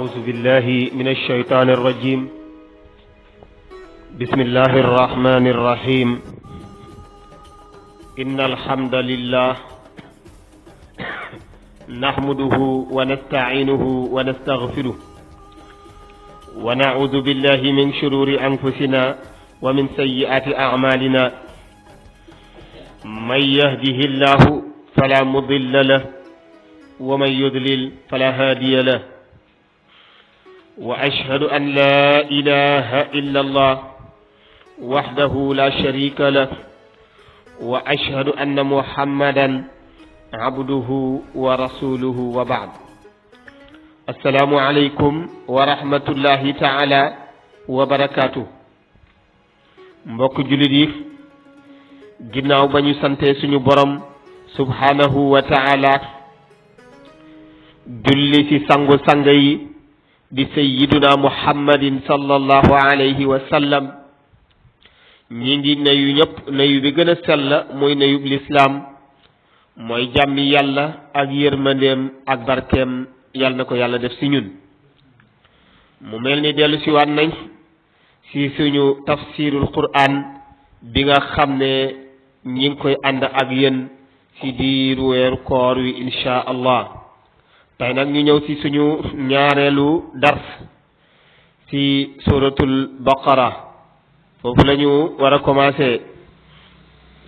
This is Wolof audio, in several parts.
أعوذ بالله من الشيطان الرجيم بسم الله الرحمن الرحيم إن الحمد لله نحمده ونستعينه ونستغفره ونعوذ بالله من شرور أنفسنا ومن سيئات أعمالنا من يهده الله فلا مضل له ومن يضلل فلا هادي له وأشهد أن لا إله إلا الله وحده لا شريك له وأشهد أن محمدا عبده ورسوله وبعد السلام عليكم ورحمة الله تعالى وبركاته mbokk julit yi ginnaaw ba ñu sante suñu borom subhanahu wa ta'ala julli ci sangu sang yi di sayyiduna muhammadin sallallahu alayhi wa sallam ñi ngi nuyu ñëpp nuyu bi gën a sell mooy nuyub lislaam mooy jàmmi yàlla ak yërmandeem ak barkeem yàlla na ko yàlla def ci ñun mu mel ni dellu si waat nañ ci suñu tafsirul quran bi nga xam ne ñi ngi koy ànd ak yéen ci diiru weeru koor wi insha allah tey nag ñu ñëw ci suñu ñaareelu dars ci suratul baqara foofu la ñu war a commencer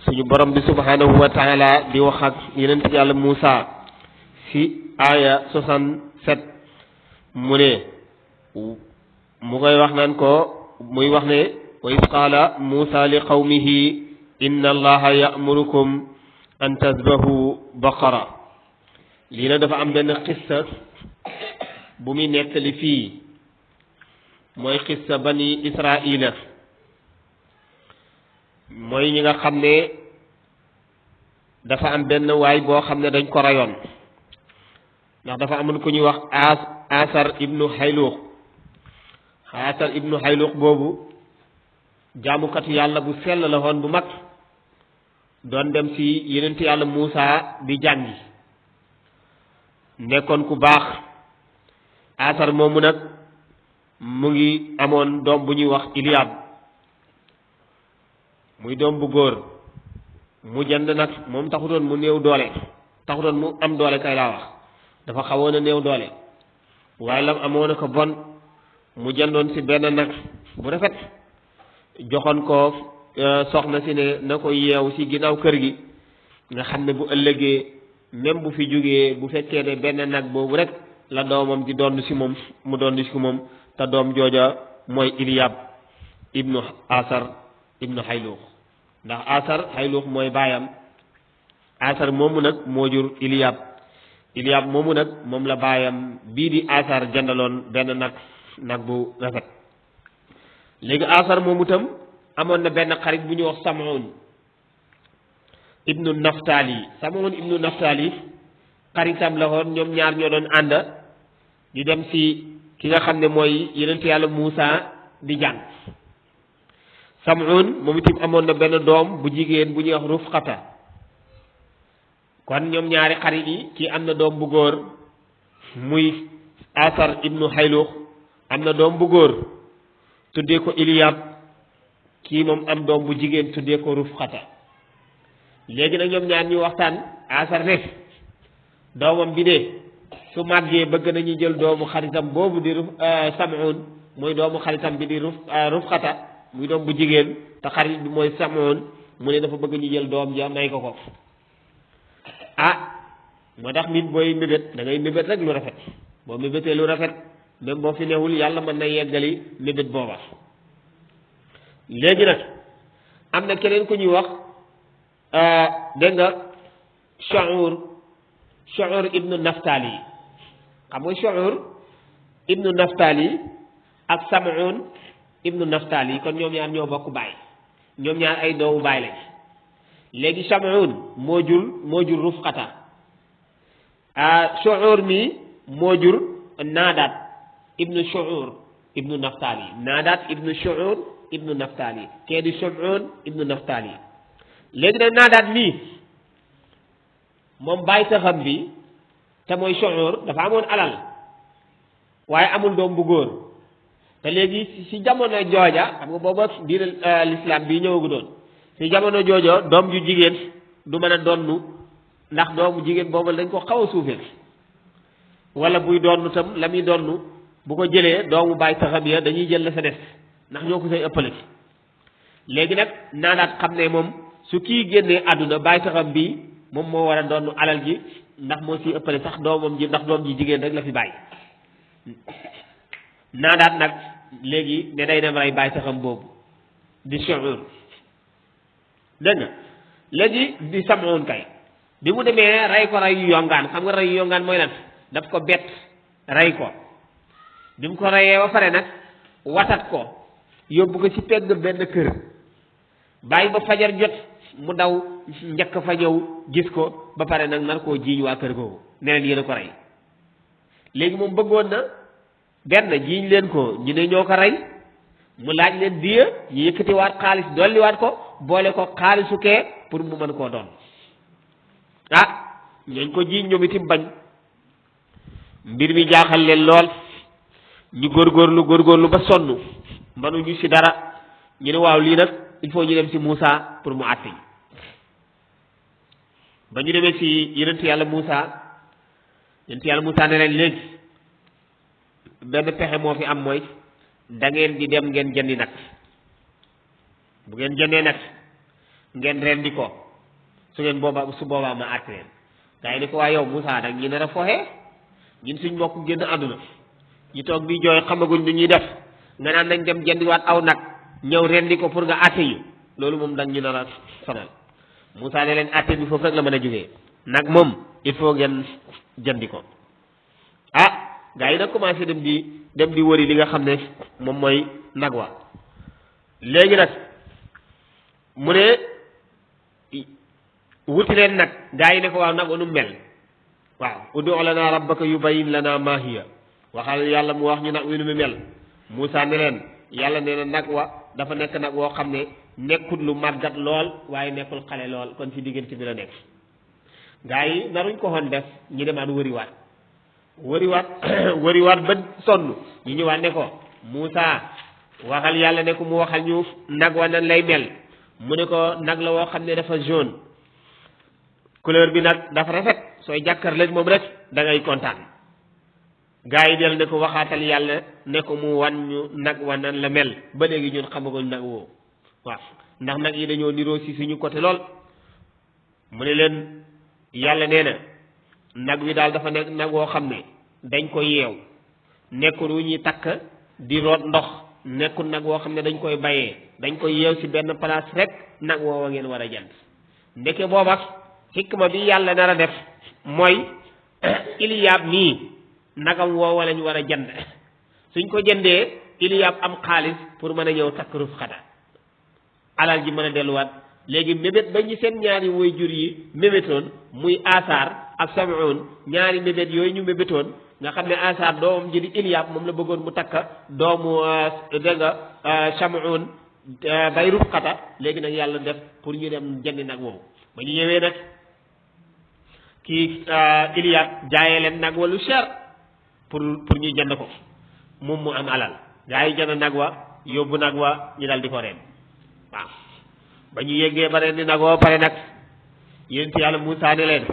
suñu borom bi subhanahu wa taala di wax ak yeneen yàlla Muusa ci aya 67 mu ne mu koy wax naan ko muy wax ne wa iz qaala Muusa li qawmihi inna allaha ya'murukum an tasbahu baqara lii nag dafa am benn xissa bu muy nettali fii mooy xissa bani israila mooy ñi nga xam ne dafa am benn waay boo xam ne dañ ko rayoon ndax dafa amoon ku ñuy wax asar ibnu xayluux boobu jaamukatu yàlla bu sell la woon bu mag doon dem ci yenent yàlla Muusa di jàngi nekkoon ku baax asar moomu nag mu ngi amoon doom bu ñuy wax Iliyab muy doom bu góor mu jënd nag moom taxutoon mu néew doole taxutoon mu am doole kay laa wax dafa xawoon a néew doole waaye lam amoon ko bon mu jëndoon ci benn nag bu rafet joxoon ko soxna si ne na ko yeew ci ginnaaw kër gi nga xam ne bu ëllëgee même bu fi jógee bu fekkee ne benn nag boobu rek la doomam di doon ci moom mu doon ci moom te doom jooja mooy Iliyab ibnu asar ibnu xayluux ndax asar xayluux mooy baayam asar moomu nag moo jur Iliyab moomu nag moom la baayam bii di asar jëndaloon benn nag bu rafet léegi asar moomu tam amoon na benn xarit bu ñuy wax Sam'un ibnu Naftali xaritam la woon ñoom ñaar ñoo doon ànd di dem ci ki nga xam ne mooy yonent yàlla Muusa di jàng Sam'un moom itam amoon na benn doom bu jigéen bu ñuy wax Rufqata kon ñoom ñaari xarit yi kii am na doom bu góor muy asar ibnu xayluux am na doom bu góor tuddee ko Iliyab kii moom am doom bu jigéen tuddee ko Rufqata léegi nag ñoom ñaar ñu waxtaan asar ne doomam bi de su màggee bëgg nañu jël doomu xaritam boobu di Sam'un mooy doomu xaritam bi di Rufqata muy doom bu jigéen te xarit bi mooy Sam'un mu ne dafa bëgg ñu jël doom ja may ko moo tax nit booy mébét da ngay mébét rek lu rafet boo mébétee lu rafet même boo fi newul yàlla mën na yeggali mébét booba léegi nag am na keneen ku ñuy wax dégg nga Shu'ur ibnu Naftali xam nga Shu'ur ibnu Naftali ak Sam'un ibnu Naftali kon ñoom ñaar ñoo bokk baay ñoom ñaar ay doomu baay lañ léegi Sam'un moo jur Rufqata Shu'ur mi moo jur Naadaat ibnu Shu'ur ibnu Naftali Naadaat ibnu Shu'ur ibnu Naftali kee di Sam'un ibnu Naftali léegi nag Naadaat mii moom bàyyi taxam bi te mooy Shu'ur dafa amoon alal waaye amul doom bu góor te léegi si jamono jooja xam nga booba diina l'islam bi ñëwagu doon si jamono jooja doom ju jigéen du mën a donnu ndax doomu jigéen boobu dañ ko xaw a suufeel wala buy donnu tam la muy donnu bu ko jëlee doomu baay taxam ya dañuy jël la sa des ndax ñoo ko say ëppale léegi nag naanaat xam ne moom su kii génnee àdduna baay taxam bii moom moo war a donnu alal ji ndax moo siy ëppale sax doomam ji ndax doom ji jigéen rek la fi bàyyi naanaat nag léegi ne day dem rey baay taxam boobu di Shu'ur dégg nga léegi di Sam'un kay bi mu demee rey ko rey yu yongaan xam nga rey yu yongaan mooy lan daf ko bett rey ko bi mu ko reyee ba pare nag watat ko yóbbu ko ci pegg benn kër bàyyi ba fajar jot mu daw njëkk fa ñëw gis ko ba pare nag nar koo jiiñ waa kër googu ne leen yéen a ko rey léegi moom bëggoon na benn jiiñ leen ko ñu ne ñoo ko rey mu laaj leen diya ñu yëkkatiwaat xaalis dolliwaat ko boole ko xaalisu kee pour mu mën koo doon ah ñooñ ko jiiñ ñoom itam bañ mbir mi jaaxal leen lool ñu góorgóorlu ba sonn mënuñu ci dara ñu ne waaw lii nag il faut ñu dem ci Moussa pour mu àtte ba ñu demee ci yonent yàlla Moussa ne leen léegi benn pexe moo fi am mooy da ngeen di dem ngeen jëndi nag bu ngeen jëndee nag ngeen rendi ko su boobaa ma àtte leen gaa yi ne ko waa yow Moussa dag ñu nar a foxee ñun suñ mbokk génn àdduna ñu toog di jooy xamaguñ nu ñuy def nga naan nañ dem jëndiwaat aw nag ñëw rendi ko pour nga àtte yi loolu moom dag ñu nar a sonal Moussa ne leen àtte bi foofu rek la mën a jógee nag moom il faut ngeen jëndi ko ah gaa yi nag commencé dem di wëri li nga xam ne moom mooy nag wa léegi nag mu ne wuti leen nag gaa yi ne ko waaw nag wa nu mel waaw ud'u lana rabbaka yubayyin lana ma hiya waxal yàlla mu wax ñu nag wi nu mu mel Moussa ne leen yàlla nee na nag wa dafa nekk nag woo xam ne nekkul lu màggat lool waaye nekkul xale lool kon ci diggante bi la nekk gaa yi naruñ ko xoon def ñu demaat wëriwaat ba sonn ñu ñëwaat ne ko Moussa waxal yàlla ne ko mu waxal ñu nag wa nan lay mel mu ne ko nag la woo xam ne dafa jaune couleur bi nag dafa rafet sooy jàkkaarloo moom rek da ngay kontaan gaa yi del ne ko waxaatal yàlla ne ko mu wan ñu nag wa nan la mel ba léegi ñun xamaguñ nag woo waaw ndax nag yi dañoo niroo si suñu côté lool mu ne leen yàlla nee na nag wi daal dafa nekk nag woo xam ne dañ ko yeew nekkul wu ñuy takk di root ndox nekkul nag woo xam ne dañ koy bayee dañ koy yeew si benn place rek nag woowa ngeen war a jënd ndeke booba xikma bi yàlla nar a def mooy Iliyaab nii nagam woowa lañ war a jënd suñ ko jëndee Iliyaab am xaalis pour mën a ñëw takk Rufqata alal ji mën a delluwaat léegi mébét ba ñu seen ñaari woy jur yi mébétoon muy Asaar ak Sam'un ñaari mébét yooyu ñu mébétoon nga xam ne Asaar doomam ji di Iliyaab moom la bëggoon mu takka doomu dégg nga Sam'un bay Rufqata léegi nag yàlla def pour ñu dem jëndi nag woowu ba ñu ñëwee nag kii Iliyaab jaayee leen nag walu cher pour ñu jënd ko moom mu am alal gaa yi jënd nag wa yóbbu nag wa ñu dal di ko reen waaw ba ñu yeggee ba rendi nag wa pare nag yéen ci yàlla Moussa ne leen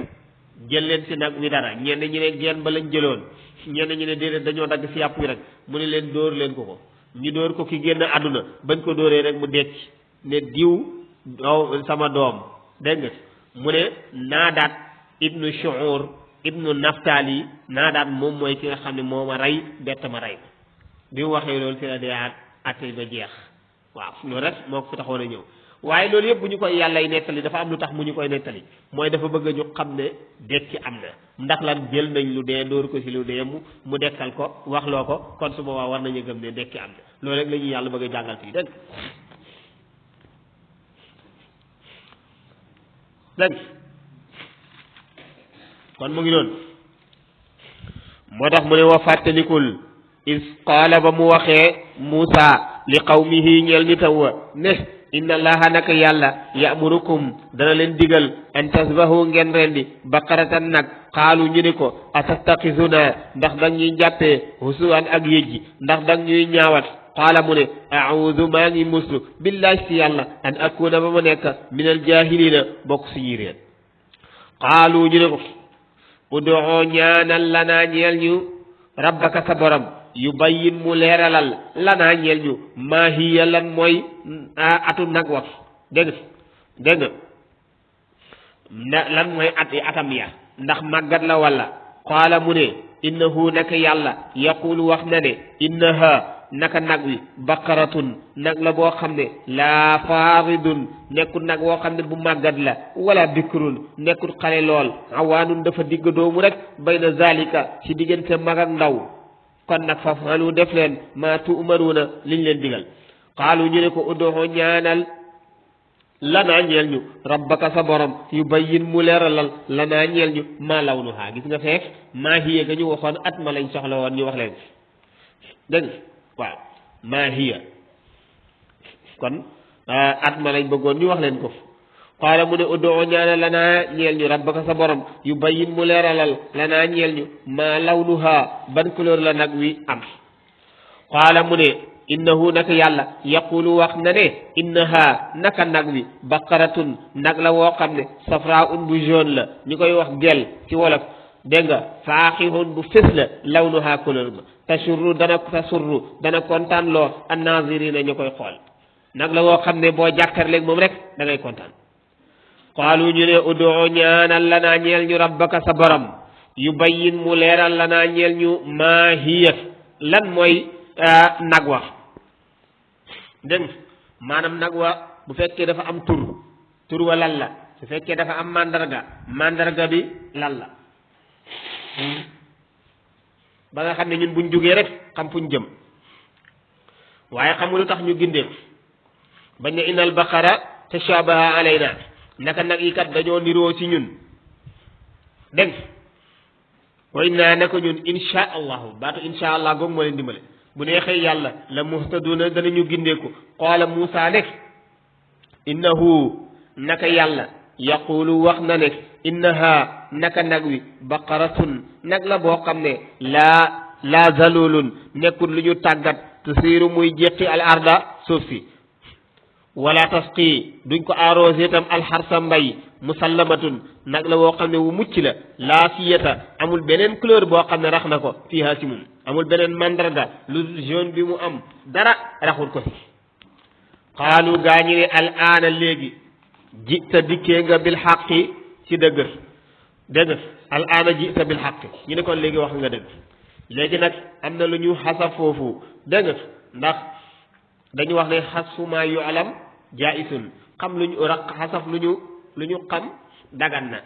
jël leen si nag wi dara ñenn ñi ne geen ba lañ jëloon ñenn ñi ne déedéet dañoo dagg si yàpp wi rek mu ne leen dóor leen ko ñu dóor ko ki génn àdduna bañ ko dóoree rek mu decc ne diw sama doom dégg nga mu ne Naadaat ibnu Shu'ur ibnu Naftali Naadaat moom mooy ki nga xam ne moo ma rey bett ma rey bi mu waxee loolu ci la dee àtte ba jeex waaw loolu rek moo ko fi taxoon a ñëw waaye loolu yëpp bu ñu koy yàllay nettali dafa am lu tax mu ñu koy nettali mooy dafa bëgg ñu xam ne dekki am na ndax lan jël nañ lu dee dóor ko ci lu dee mu dekkal ko waxloo ko kon su boobaa war nañu gëm ne dekki am na loolu rek la ñuy yàlla bëgg a jàngal fii dégg kon mu ngi noonu moo tax mu ne wa fàttalikul is qaala ba mu waxee Muusa li qawmihi ñeel nitam wa ne inna allaha naka yàlla ya'murukum dana leen digal an tasbahu ngeen rendi baqaratan nag xaalu ñu ni ko atattaxisuna ndax dang ñuy jàppee husuwan ak yëjji ndax dang ñuy ñaawat qaala mu ne a'udhu maa ngi muslu billahi si yàlla an akuna ba ma nekk minal jahilina bokk suñuy réer qaalu ñu ne ko ud'u ñaanal lanaa ñeel ñu rabbaka sa borom yubayyin mu leeralal lanaa ñeel ñu maa hiya lan mooy atu nag wax dégg nga lan mooy atam ya ndax màggat la walla qaala mu ne innahu naka yàlla yaqulu wax na ne innaha naka nag wi baqaratun nag la boo xam ne laa faaridun nekkul nag woo xam ne bu màggat la wala bikrun nekkul xale lool awaanun dafa digg doomu rek bayna zalika ci diggante mag ak ndaw kon nag fafalu def leen maa tu'maruna liñ leen digal qaalu ñu ne ko ud'u ñaanal lanaa ñeel ñu rabbaka sa borom yubayyin mu leeralal lanaa ñeel ñu maa lawnuha gis nga fekk maa hiya ga ñu waxoon at ma lañ soxla woon ñu wax leen dégg waaw maa hiya kon at ma lañ bëggoon ñu wax leen ko qaala mu ne ud'u ñaanal lanaa ñeel ñu rabbaka sa borom yubayyin mu leeralal lanaa ñeel ñu maa lawnuha ban couleur la nag wi am qaala mu ne innahu naka yàlla yaqulu wax na ne innaha naka nag wi baqaratun nag la woo xam ne safraun bu jaune la ñu koy wax gel ci wolof dégg nga faaxihun bu fés la lawnuha couleur ba tasurru dana kontaan loo annazirina ñu koy xool nag la woo xam ne boo jàkkaarleeg moom rek da ngay kontaan qaalu ñu ne ud'u ñaanal lanaa ñeel ñu rabbaka sa borom yubayyin mu leeral lanaa ñeel ñu maa hiya lan mooy nag wa dégg nga maanaam nag wa bu fekkee dafa am tur wa lan la su fekkee dafa am mandarga bi lan la ba nga xam ne ñun buñ jógee rek xam fuñ jëm waaye xam nga lu tax ñu gindee bañ ne innal baqara tashabaha alayna naka nag yi kat dañoo niroo ci ñun dégg wa inna naka ñun insha allahu baatu insha allah googu moo leen dimbale bu neexee yàlla la muhtaduna danañu gindeeku qaala Muusa nekk innahu naka yàlla yaqulu wax na ne innaha naka nag wi baqaratun nag la boo xam ne laa zalulun nekkul lu ñu tàggat tusiiru muy jeqi al arda suuf si wala tasqi duñ ko arrosé tam alxarsa mbay musallamatun nag la woo xam ne wu mucc la laa siyata amul beneen couleur boo xam ne rax na ko fiiha si moom amul beneen mandarga lu jaune bi mu am dara raxul ko si xaalu gaañi ne al aana léegi jita dikkee nga bil xaqi ci dëgg al aana jita bil xaqi ñu ne kon léegi wax nga dëgg léegi nag am na lu ñu xasaf foofu dégg ndax dañu wax ne xasuma yu alam jaisun xam lu ñu xasaf lu ñu xam dagan na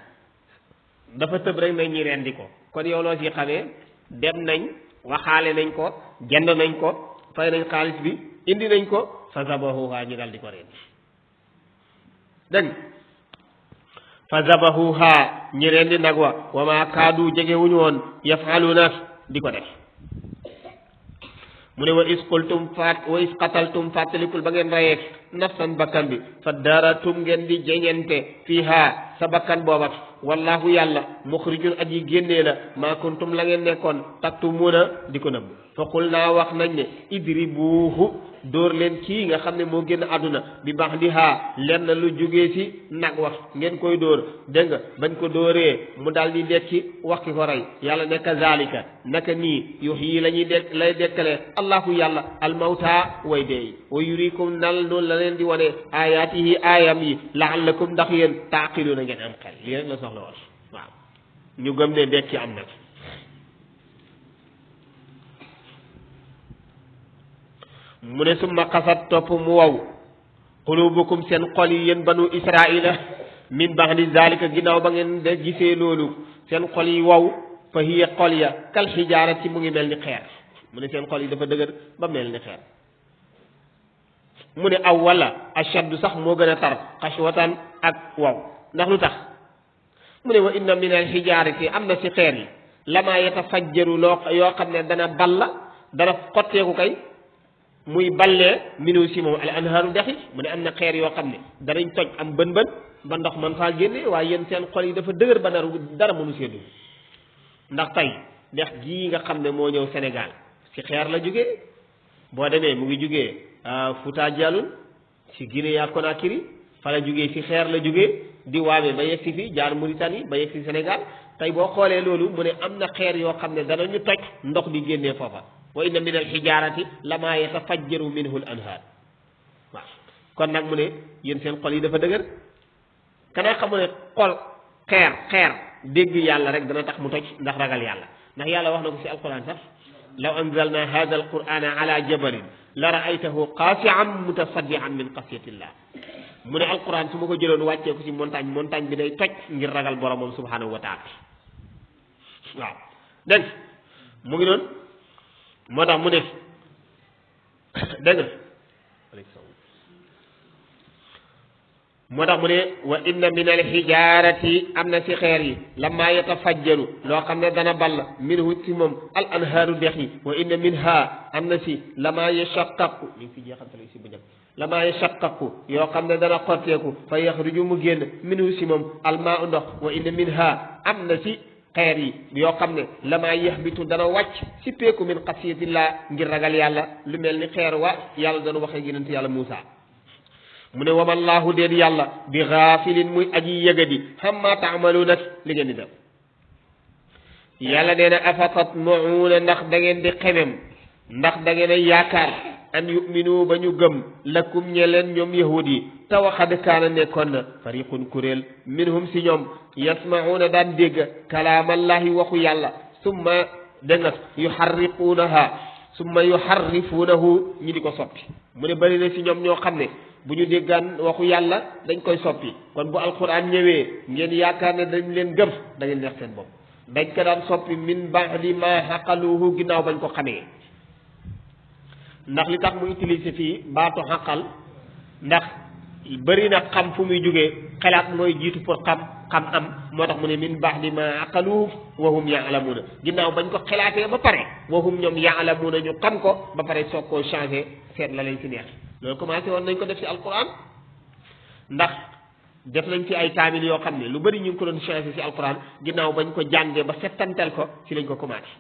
dafa tëb rek nañ ñi rendi ko kon yow loo ci xamee dem nañ waxaale nañ ko jënd nañ ko fay nañ xaalis bi indi nañ ko fa zabahuha ñu dal di ko rendi dégg fa zabahuha ñi rendi nag wa ma kaadu jege wuñu woon yafaluna di ko def mu ne wa is qataltum fàttalikul ba ngeen rayee nafsan bakkan bi fa daratum ngeen di jeñente fiiha sa bakkan booba wallahu yàlla muxrijun aji génnee la maa kuntum la ngeen nekkoon taktumuuna di ko nëbb fa qul naa wax nañ ne idribuuhu dóor leen kii nga xam ne moo génn àdduna bi baax di haa lenn lu jógee ci nag wax ngeen koy dóor dégg nga bañ ko dóoree mu daal di dekki wax ki ko rey yàlla ne kazalika naka nii yuhyi la ñuy lay dekkale allahu yàlla almawta way deey wa yurikum nal noonu la leen di wane ayaatihi aayam yi laallakum ndax yéen taaqiluuna ngeen am xel lii rek la soxla woon waaw ñu gëm ne dekki am na mu ne summa xasat topp mu waw qulubukum seen xol yi yéen banu israila min ba'di zalika ginnaaw ba ngeen de gisee loolu seen xol yi waw fa hiya xol ya kal xijaarati mu ngi mel ni xeer mu ne seen xol yi dafa dëgër ba mel ni xeer mu ne aw wala ashaddu sax moo gën a tar xaswatan ak waw ndax lu tax mu ne wa inna min al xijaarati am na ci xeer yi lama yatafajjaru loo yoo xam ne dana balla dana xotteeku kay muy ballee minu si moom al anhaaru dexi mu ne am na xeer yoo xam ne danañ toj am bën bën ba ndox man faa génne waaye yéen seen xol yi dafa dëgër ba dara mënu see dugg ndax tey dex gii nga xam ne moo ñëw Sénégal ci xeer la jógee boo demee mu ngi jógee Fouta Djallon ci Guinée Conakry fa la jógee ci xeer la jógee di waame ba yegg si fi jaar Mauritanie ba yegg si Sénégal tey boo xoolee loolu mu ne am na xeer yoo xam ne danañu toj ndox di génnee foofa wa inna min al xijaarati lama yatafajjaru minhu al anhaar waaw kon nag mu ne yéen seen xol yi dafa dëgër kanaa xamu ne xol xeer dégg yàlla rek dana tax mu toj ndax ragal yàlla ndax yàlla wax na ko ci alquran sax law anzalna hada alqurana ala jabalin la raaytahu qaasi'an mutasaddian min xasyatillah mu ne alquran su ma ko jëloon wàccee ko ci montagne bi day toj ngir ragal boromam subhanahu wa taala waaw dégg mu ngi noonu moo tax mu ne dégg moo tax mu ne wa inna min alxijaarati am na si xeer yi lamma yatafajjaru loo xam ne dana ball minhu si moom al anhaaru dex yi wa inna minha am na si lama yashaqqaqu mi ngi fi jeexantale si bu njëkk lama yashaqqaqu yoo xam ne dana xotteeku fa yaxruju mu génn minhu si moom almaa ndox wa inna minha am na si xeer yi yoo xam ne lama yaxbitu dana wàcc si peeku min xasiyatillah ngir ragal yàlla lu mel ni xeer wa yàlla dana waxee yonent yàlla Muusa mu ne wamallaahu déet yàlla bi gaafilin muy aji yëgadi xamma taamaluuna li ngeen di def yàlla nee na afa tatmacuuna ndax da ngeen di xemem ndax da ngeen a yaakaar an yuminu ba ñu gëm lakum ñe leen ñoom yahud yi te waxad kaana nekkoon na fariqun kuréel minhum si ñoom yasmacuuna daan dégg kalaamallahi waxu yàlla summa dégg nga yuharrifuunahu ñi di ko soppi mu ne bëri na si ñoom ñoo xam ne bu ñu déggaan waxu yàlla dañ koy soppi kon bu alquran ñëwee ngeen yaakaar ne dañ leen gëm da ngeen neex seen bopp dañ ko daan soppi min ba'di ma xaqaluhu ginnaaw bañ ko xamee ndax li tax mu utiliser fii baatu xaqal ndax bëri na xam fu muy jógee xelaat mooy jiitu pour xam am moo tax mu ne min ba'di ma xaqaluhu wa hum ya'lamuuna ginnaaw bañ ko xelaatee ba pare wa hum ñoom ya'lamuuna ñu xam ko ba pare soog koo changé seet la leen si neex loolu commencé woon nañ ko def ci alquran ndax def nañ ci ay kaamil yoo xam ne lu bëri ñu ngi ko doon changé ci alquran ginnaaw bañ ko jàngee ba settantel ko ci lañ ko commencé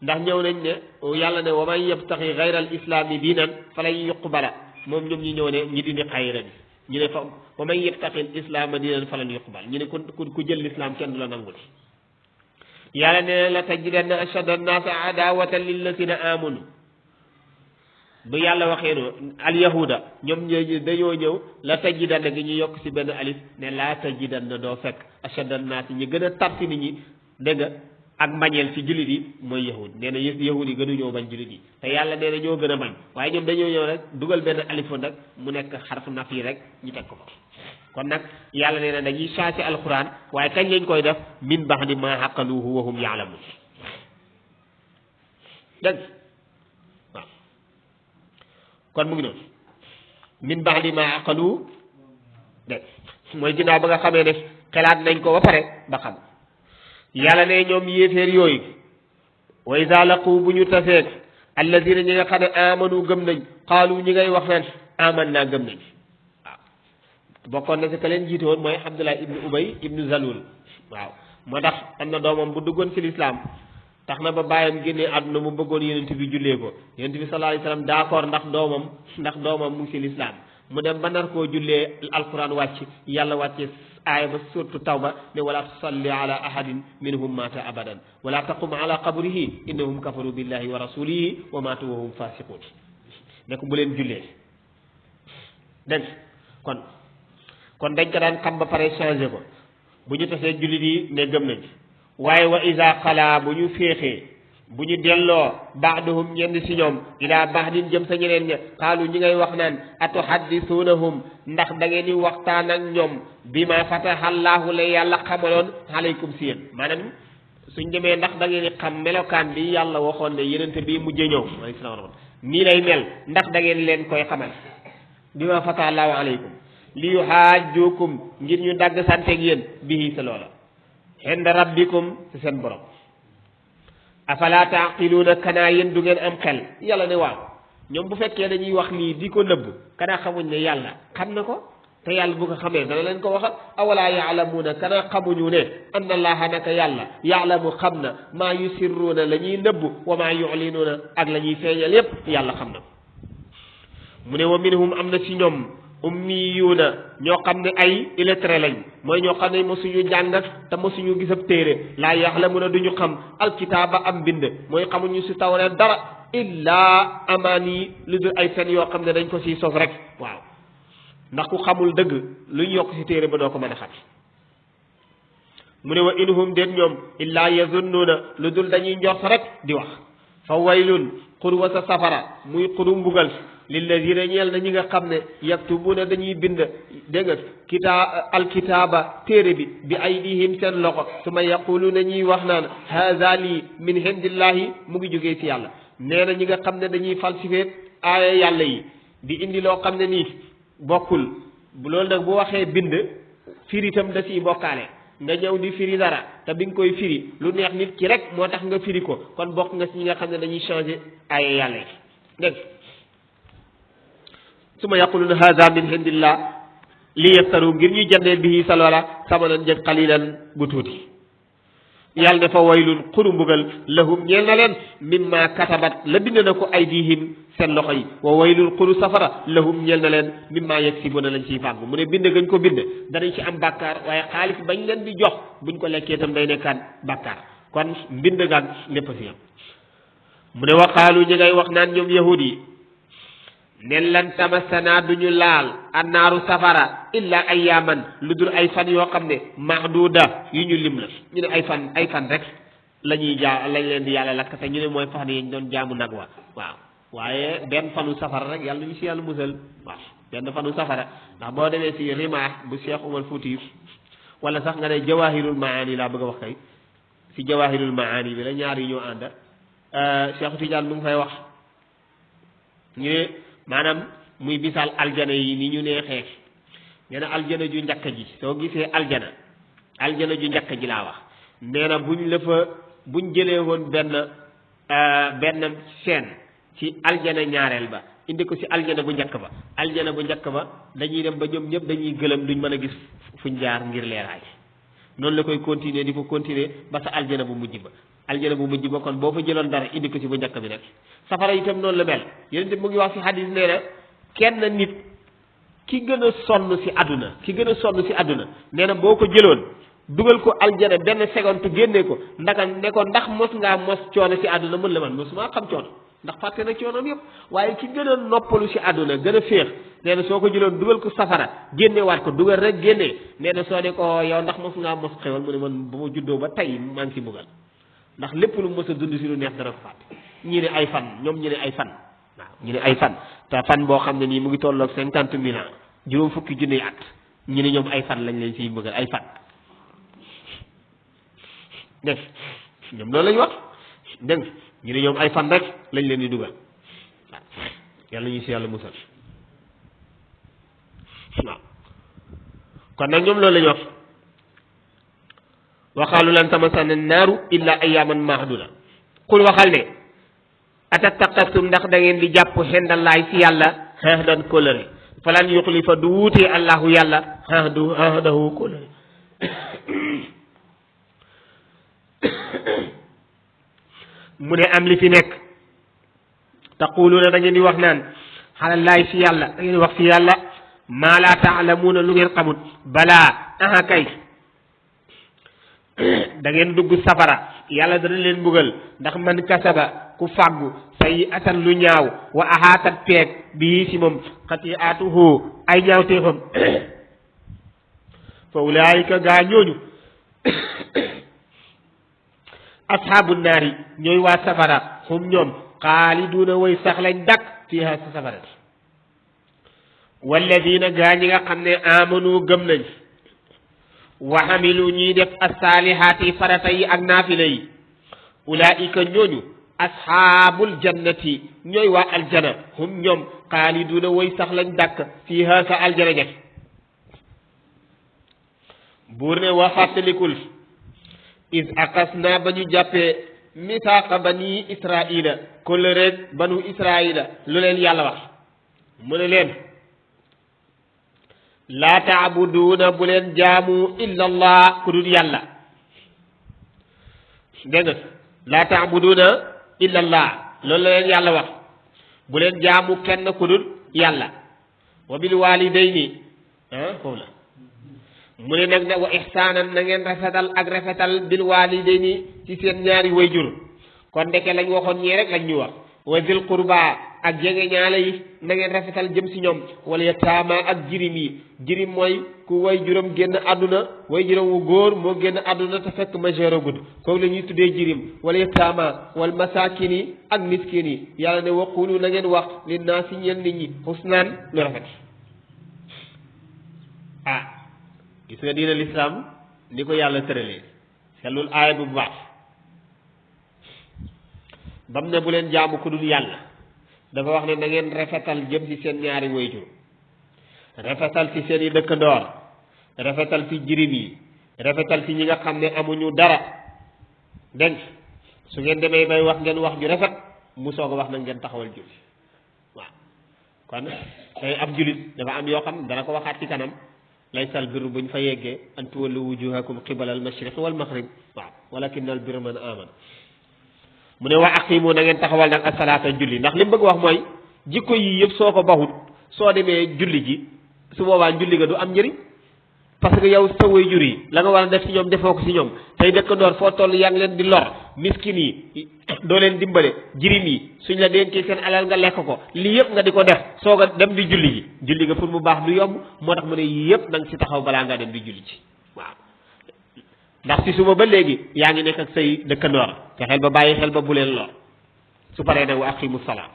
ndax ñëw nañ ne yàlla ne wa man yabtaxi gayra al islami diinan falan yuqbala moom ñoom ñi ñëw ne ñi dindi xayra bi ñu ne fa wa man yabtaxi al islama diinan falan yuqbal ñu ne ku jël l'islam kenn du la nangul yàlla ne la tajidanna ashadda annaasa adawatan lillazina amanu bu yàlla waxee no al yahuda ñoom dañoo ñëw la tajidanna gi ñu yokk ci benn alif ne laa tajidanna doo fekk ashadda naasi ñi gën a tarti nit ñi dégg nga ak mbañeel ci jullit yi mooy yahud nee na yahud yi gënuñoo bañ jullit yi te yàlla nee na ñoo gën a bañ waaye ñoom dañoo ñëw rek dugal benn alif nag mu nekk xarfu naf yi rek ñu teg ko fa kon nag yàlla nee na dañuy changé alquran waaye kañ lañ koy def min ba'di ma haqaluhu wa hum ya'lamun dégg waaw kon mu ngi noonu min ba'di ma aqalu dégg mooy ginnaaw ba nga xamee ne xelaat nañ ko ba pare ba xam yàlla ne ñoom yéeféer yooyu wa iza laqu bu ñu taseeg alladina ñi nga xam ne amanu gëm nañ qaalu ñi ngay wax naan aman naa gëm nañ waaw bokkoon na si ka leen jiite woon mooy Abdullah ibnu Ubay ibnu Zalul waaw moo tax am na doomam bu duggoon ci lislaam tax na ba bàyyam génnee àdduna mu bëggoon yonent bi jullee ko yonent bi sallallahu alayhi wasallam d'accord ndax doomam mu ngi ci lislaam mu dem ba nar koo jullee alquran wàcc yàlla wàcce aaya ba surtout tawba ne wala tusalli ala ahadin minhum mata abadan wala taqum ala qabrihi innahum kafaru billahi wa rasulihi wa matu wa hum fasiqun ne ko bu leen jullee dégg kon dañ ko daan xam ba pare changé ko bu ñu tasee jullit yi ne gëm nañ waaye wa iza xalaa bu ñu féexee bu ñu delloo baaduhum ñenn si ñoom ilaa baadin jëm sa ñeneen ña xaalu ñi ngay wax naan atuhaddisuunahum ndax da ngeen di waxtaan ak ñoom bi ma fatahallahu la yàlla xamaloon aleykum si yéen maanaam suñ demee ndax da ngeen di xam melokaan bi yàlla waxoon ne yenente bi mujjee ñëw alayhi salaam nii lay mel ndax da ngeen leen koy xamal bi ma fatahallahu aleykum li yuhaajjukum ngir ñu dagg santeeg yéen bihi sa loola inda rabbikum ci seen borom afala taaqiluuna kanaa yéen du ngeen am xel yàlla ne waaw ñoom bu fekkee dañuy wax lii di ko nëbb kanaa xamuñ ne yàlla xam na ko te yàlla bu ko xamee dana leen ko waxal awalaa yaalamuuna kanaa xamuñu ne anna allaha naka yàlla yaalamu xam na maa yusirruuna la ñuy nëbb wa maa yulinuuna ak la ñuy feeñal yépp yàlla xam na mu ne wa minhum am na ci ñoom ummiyuuna ñoo xam ne ay illettré lañ mooy ñoo xam ne mosuñu jàng te mosuñu gis ab téere laa yaxlamuuna duñu xam alkitaaba am bind mooy xamuñu si tawreet dara illaa amaani lu dul ay fen yoo xam ne dañ ko siy sos rek waaw ndax ku xamul dëgg luñ yokk si téere ba doo ko mën a xam mu ne wa inhum déet ñoom illaa yazunnuuna lu dul dañuy njort rek di wax fa waylun xur wa sa safara muy xuru mbugal lilladina ñeel na ñi nga xam ne yaktubuuna dañuy bind dégg nga alkitaaba téere bi aydihim seen loxo suma yaquluuna ñuy wax naan haza lii min hindillahi mu ngi jógee ci yàlla nee na ñi nga xam ne dañuy falsifier aaya yàlla yi di indi loo xam ne nii bokkul loolu nag bu waxee bind firi itam da ciy bokkaale nga ñëw di firi dara te bi nga koy firi lu neex nit ki rek moo tax nga firi ko kon bokk nga ci ñi nga xam ne dañuy changer aaya yàlla yi dégg suma yaquluna hada min indillah li yaftaru ngir ñu jëndee bihi salwala samanan njëg qalilan bu tuuti yàlla dafa waylun xuru mbugal lahum ñeel na leen mimma katabat la bind na ko aydihim seen loxo yi wa waylun xuru safara lahum ñeel na leen mimma yaksibuna lañ ciy fàggu mu ne bind gañ ko bind danañ ci am bàkkaar waaye xaalis bañ leen di jox buñ ko lekkee itam day nekkaan bàkkaar kon mbind gaag lépp si yam mu ne waxaalu ñi ngay wax naan ñoom yahud yi nen lan tamassana duñu laal annaaru safara illa ayyaman lu dul ay fan yoo xam ne mahduda yu ñu lim la ñu ne ay fan rek lañ leen di yàlla lakk te ñu ne mooy fan yi ñu doon jaamu nag waaw waaye benn fanu safara rek yàlla ñu si yàlla musal waaw benn fanu safara ndax boo demee si rimaax bu Cheikh Umar Fuuti wala sax nga ne jawahirul maani laa bëgg a wax kay si jawahirul maani bi la ñaar yi ñoo ànda Cheikh Tidiane mu ngi fay wax ñu ne maanaam muy bisaal aljana yi ni ñu neexee nee na aljana ju njëkk ji soo gisee aljana ju njëkk ji laa wax nee na buñ jëlee woon benn chaîne ci aljana ñaareel ba indi ko ci aljana bu njëkk ba dañuy dem ba ñoom ñëpp dañuy gëlëm duñ mën a gis fuñ jaar ngir leeraay noonu la koy continuer di ko continuer ba sa aljana bu mujj ba kon boo fa jëloon dara indi ko ci bu njëkk bi rek safara itam noonu la mel yéen itam mu ngi wax ci hadis nee na kenn nit ki gën a sonn ci àdduna nee na boo ko jëloon dugal ko aljana benn seconde génnee ko ndax mos ngaa mos coono ci àdduna mën la man mosuma xam coono ndax fàtte na coonoom yëpp waaye ki gën a noppalu ci àdduna gën a féex nee na soo ko jëloon dugal ko safara génnewaat ko dugal rek génnee nee na soo ne ko yow ndax mos ngaa mos xewal mu ne man ba ma juddoo ba tey maa ngi ci mbugal ndax lépp lu mos a dund ci lu neex dara ko fàtte ñi ne ay fan ñoom ñu ne ay fan waaw ñu ne ay fan te fan boo xam ne nii mu ngi tolloog 50,000 ans juróom fukki junni at ñu ne ñoom ay fan lañ leen ciy bëggal ay fan dégg ñoom loolu lañu wax dégg ñu ne ñoom ay fan rek lañ leen di dugal waaw yàlla ñu si yàlla musal waaw kon nag ñoom loolu lañu wax waxaalu lan tamassana naaru illa ayyaman mahduda xul waxal ne atattaqastum ndax da ngeen di jàpp xendallaay si yàlla ahdan kóllëre falan yuxlifa du wuutee allahu yàlla ahdahu kóllëre mu ne am li fi nekk taquluuna da ngeen di wax naan xalallaay si yàlla da ngeen di wax si yàlla maa laa taalamuuna lu ngeen xamut balaa aha kay da ngeen dugg safara yàlla dana leen mbugal ndax man kasaba ku fàggu say atan lu ñaaw wa ahaatat peeg bii si moom xati'atuhu ay ñaawteefam fa ulaayika gaa ñooñu ashaabu naari ñooy waa safara hum ñoom xaaliduuna way sax lañ dakk fiiha sa safara walladina gaa ñi nga xam ne amanu gëm nañ wa amilu ñiy def assaalihaati farata yi ak naafila yi ulaika ñooñu ashaabul jannati ñooy waa aljana hum ñoom xaaliduuna way sax lañ dàkk fiiha sa aljana ja buur ne wa fàttalikul is aqas naa ba ñu jàppee misaaqa bani israila kóllëreeg banu israila lu leen yàlla wax mu ne leen laa taabuduuna bu leen jaamu illa allah ku dul yàlla dégg nga laa taabuduuna illa allah loolu la leen yàlla wax bu leen jaamu kenn ku dul yàlla wa bil walidayni foofu la mu ne nag ne wa ihsaanan na ngeen rafetal ak rafetal bil walidayni ci seen ñaari wayjur kon ndeke lañ waxoon ñee rek lañ ñu wax wa zil qurba ak jege ñaale yi na ngeen rafetal jëm si ñoom wala yataama ak jirim yi jirim mooy ku way juróom génn àdduna way juróom wu góor moo génn àdduna te fekk majeur a gudd kooku la ñuy tuddee jirim wala yataama wal masaakin yi ak miskin yi yàlla ne waqulu na ngeen wax li naa si ñeel nit ñi xusnaan lu rafet gis nga diina lislaam ni ko yàlla tëralee sellul aaya bu baax bam ne bu leen jaamu ku dul yàlla dafa wax ne na ngeen rafetal jëm ci seen ñaari wayjur rafetal ci seen i dëkkandoor rafetal ci jirim yi rafetal ci ñi nga xam ne amuñu dara dégg su ngeen demee bay wax ngeen wax ju rafet mu soog a wax na ngeen taxawal julli waaw kon tey ab julit dafa am yoo xam dana ko waxaat ci kanam laysal birru buñ fa yeggee an tuwallu wujuhakum qibala al mashriq wal maghrib waaw walakin al birra man amana mu ne wa aqimu na ngeen taxawal nag asalaata julli ndax li mu bëgg wax mooy jikko yii yëpp soo ko baxut soo demee julli ji su boobaa julli ga du am njëriñ parce que yow sa waajur yi la nga war a def ci ñoom defoo ko ci ñoom tey dëkkandoor foo toll yaa ngi leen di lor miskin yi doo leen dimbale jirim yi suñ la dencee seen alal nga lekk ko lii yëpp nga di ko def soog a dem di julli ji julli ga pour mu baax du yomb moo tax mu ne yii yëpp na nga ci taxaw balaa ngaa dem di julli ji waaw ndax ci suba ba léegi yaa ngi nekk ak say dëkkandoor te xel ba bàyyi xel ba bu leen lor su paree nag wa aqimu salaam